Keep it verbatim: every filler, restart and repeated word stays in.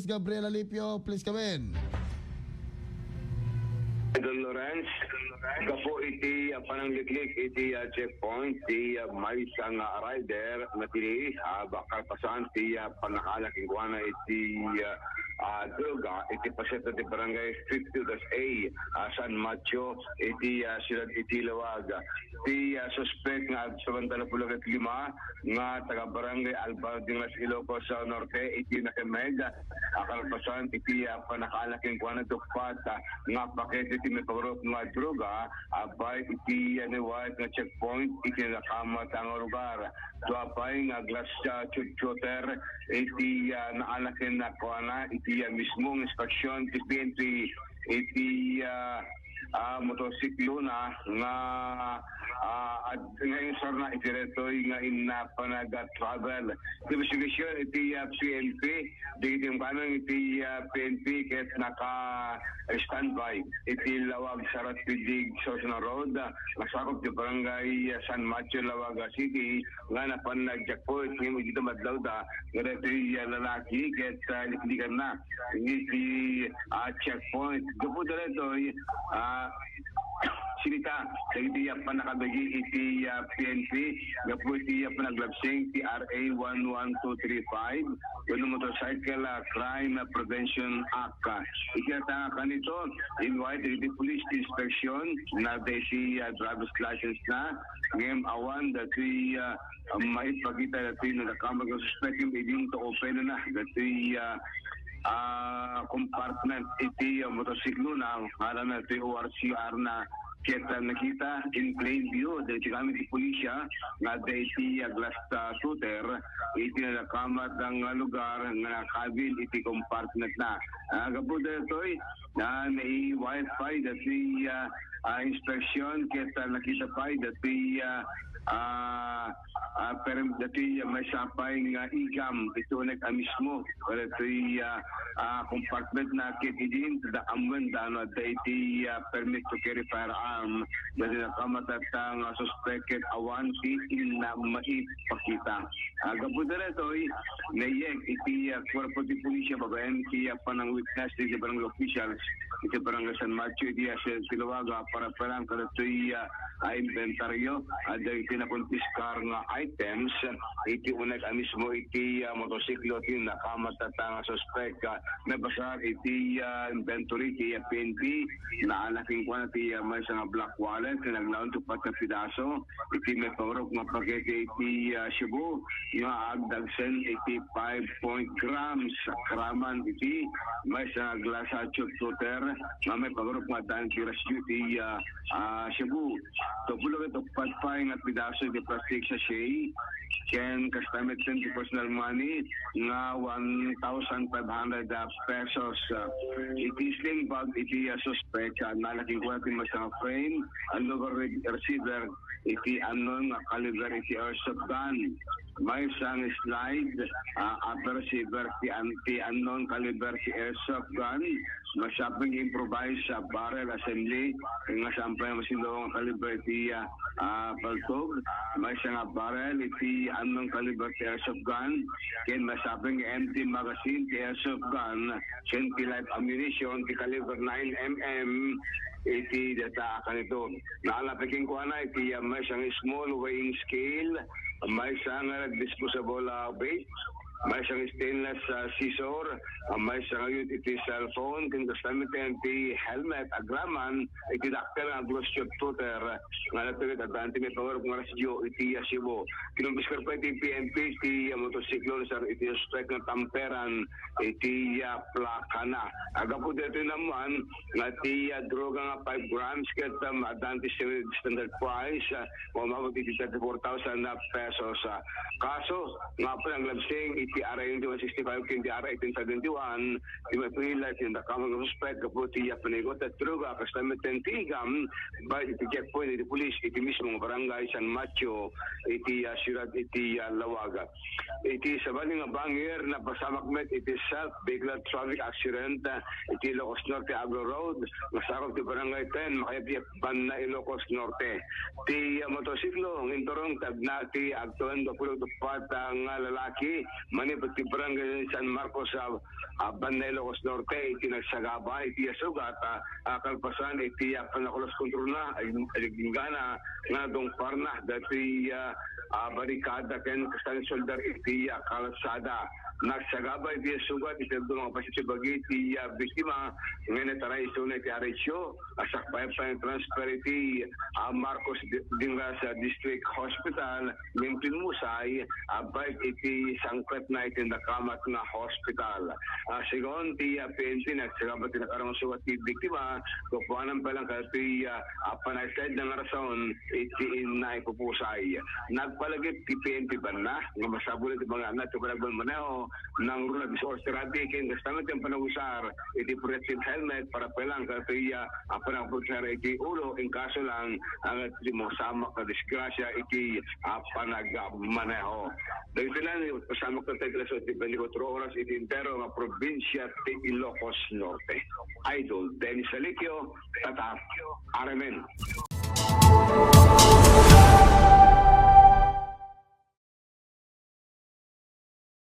Gabriel Alipio, please come in. Don Lawrence, gapu iti, ah, panangliklik iti, ah, checkpoint, ti, ah, maysa nga rider, natili, ah, kalpasan ti, ah, pannakaala kenkuana iti, ah, ah, droga, iti paset ti barangay fifty-two A, ah, San Mateo, iti, ah, siyudad iti Laoag. Ti, ah, suspek nga agsamantala pulukat lima, nga taga Barangay Albarding, Las Ilocos, ah, Norte, iti nakemeg, ah, kalpasan iti, ah, pannakaala kenkuana ti uppat, ah, nga pakete ti maipagarop nga droga, ah, bay iti, ah, nawayaat nga checkpoint iti nadakamat nga lugar. Dua pay nga glass, ah, tube shooter iti, ah, naala kenkuana iti, ah, mismong inspeksyon ti P N P iti, ah, ah, motosiklona nga, ah, ad-, nga insarna iti daytoy nga inna panaga-travel. Ti investigasyon iti, ah, P N P, dagiti impanang iti, ah, P N P ket naka-standby iti Laoag, Sarat Pidig, Sorsogon Road, ah, nasakop ti barangay, ah, San Mateo, Laoag City, nga napan na-jackpot ngem iti madlawda nga daytoy, ah, lalaki ket, ah, liklikanna iti, ah, checkpoint. Gapu daytoy, ah, sinita dagiti, ah, pannakabagi iti, ah, P N P gapu iti, ah, panaglabsing ti R A one one two three five wenno Motorcycle, ah, Crime, ah, Prevention Act. Ah, iti ata nga kanito, inway dagiti police ti inspeksyon na daysi, ah, driver's license na, ngem awan daytoy, ah, maipakita daytoy nadakamat nga suspek ngem idinto open na daytoy, ah, ah, compartment iti, ah, motorsiklo na, ngalan na daytoy O R C R na ket, ah, nakita in plain view daytoy gamit ti pulisya nga daysi, ah, glass, ah, shooter iti nadakamat nga lugar nga nakabil iti compartment na. Ah, gapu daytoy, ah, naiwayat pay daytoy, ah, ah, inspeksyon ket, ah, nakita pay daytoy, ah, ah, ah, per-, daytoy, ah, maysa pay nga igam iti uneg a mismo. Daytoy, ah, ah, compartment na ket idin, da amuen da no adda iti, ah, permit to carry firearm. Daytoy nadakamat nga suspek ket awan ti inna maipakita. Ah, gapu daytoy, naiyeg iti, ah, kuerpo ti pulisya babaen iti, ah, panang-witness ti barangay officials iti barangay San Mateo iti, ah, Laoag, ah, para parang kadatoy, ah, ah, inventaryo, ah, dagiti nakonpiskar nga items iti uneg a mismo iti, ah, motorsiklo ti nadakamat nga suspek, ah, nabasar iti, ah, inventory ti, ah, P N P, naala kenkuana ti, ah, maysa nga black wallet nga naglaon ti uppat nga pidaso iti maipagarop nga pakete iti, ah, Cebu nga agdagsen iti five point grams. Agraman iti maysa nga glass, ah, tube shooter nga maipagarop nga addaan ti residue iti, ah, ah, Cebu. Tulo ket uppat pay nga pidaso iti plastic sachet ken kasta met ti personal money nga one thousand five hundred pesos. Ah, iti sling bag iti, ah, suspek, ah, naala kenkuana ti maysa nga frame, underbarrel receiver iti unknown nga caliber iti airsoft gun. Maysa nga slide, ah, upper receiver ti an-, ti unknown caliber ti airsoft gun. Masapul nga improvised, ah, barrel assembly nga saan pay nga masilaw nga caliber iti, ah, ah, paltog. Maysa nga barrel iti unknown caliber ti airsoft gun. Ken masapul nga empty magazine ti airsoft gun ken ti live ammunition ti caliber nine M M iti data a kanito. Naala pay kenkuana iti, ah, maysa nga small weighing scale, maysa nga disposable, ah, weight, maysa nga stainless, ah, scissor, ah, maysa nga iti cellphone, ken kasta met ti helmet, agraman iti dakkel nga glass tube shooter, nga nataged addaan ti maipagarop nga residue iti, ah, Cebu. Kinumpiskar pay ti P N P ti, ah, motorsiklo, sir, iti suspek nga tamperan iti, ah, plakana. Gapu daytoy naammuan nga ti, ah, droga nga five grams ket, um, addaan ti standard price, ah, umabot iti thirty-four thousand pesos. Ah, kaso nga pananglabsing iti R A one sixty-five ken ti R A eighteen seventy-one, ti maipaila ti nadakamat nga suspek gapu ti, ah, panagayat ti droga, kasta met ti igam, bay iti checkpoint iti pulis iti mismo nga barangay San Mateo iti, ah, siyudad iti, ah, Laoag. Iti sabali nga bangir, napasamak met iti self-vehicular traffic accident, ah, iti Ilocos Norte Agro Road, nga sakop ti Barangay ten, Makayapyap, Banna, Ilocos Norte. Ti, ah, motorsiklo nga inturong ti agna-, ti agtulanda pulukat uppat, ah, nga lalaki, manipud ti Barangay San Marcos, ah, ah, Banna, Ilocos Norte, iti nagsagaba iti sugat, ah, ah, kalpasan iti, ah, panakulas kontrolna, ay, ay, inggana nga dungparna dati, ah, ah, barikada ken kastan soldar iti, ah, kalsada. Nagsagaba iti sugat iti dadduma nga pasyente, bagi ti, ah, biktima nga nataray isuna iti R H O, a sakbay pay transfer iti, ah, Marcos Di-, Dingras, ah, District Hospital, ngem pinmusay, ah, balik iti sangketna iti nakamat nga hospital. Ah, segun ti, ah, P N P, nagsagaba ti nakarong sugat ti biktima, kukuanan pa lang kadagiti, ah, ah, panagsaydna nga rason iti inna ipupusay. Nagpalagip ti P N P Banna nga masapul iti mga anak ti panagmaneho, nangruna ti oras ti rabi ken kasta met ti panagusar iti protective helmet para pay lang kadagiti, ah, panagproteksyon iti ulo in kaso lang nga ti masamak nga disgrasya iti, ah, panagmaneho. Dagiti lang, masamak nga tayo alas ocho beintikwatro oras iti entero nga probinsya ti Ilocos Norte. Idol Dennis Aliquio, Tatak, R M N.